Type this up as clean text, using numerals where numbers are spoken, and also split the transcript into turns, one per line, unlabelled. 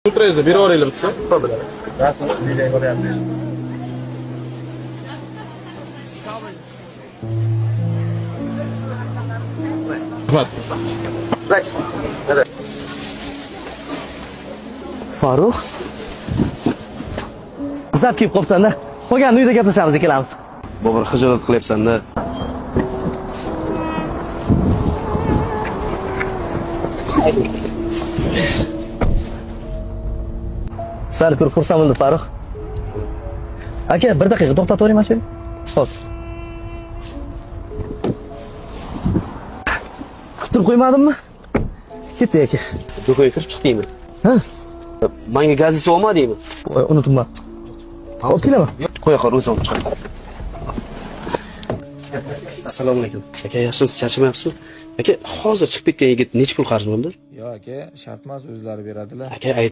O'tirayizda berib yuboraylik bitta. Rahmat.
Farruh. Qizlab kelib qolibsan-da. Qolganini uyda gaplashamiz, ikkalamiz.
Bobur, xijolat qilyapsan-da.
Sani ko'rib xursand bo'ldim, Farruh. Aka, bir daqiqa to'xtatib yuboring mana shu. Hozir. Kuttirib qo'ymadimmi? Ketdik, aka.
Do'konga kirib chiqdingmi?
Ha?
Manga gazeta olmadingmi?
Voy, unutibman. Olib kelaman.
Qo'ya qol, o'zim olib chiqaman. Assalomu alaykum. Aka, yaxshimisiz? Charchamayapsizmi? Aka, hozir chiqib ketgan yigit necha pul qarz bo'ldi?
Yo'q aka, shart emas, o'zlari beradilar.
Aka,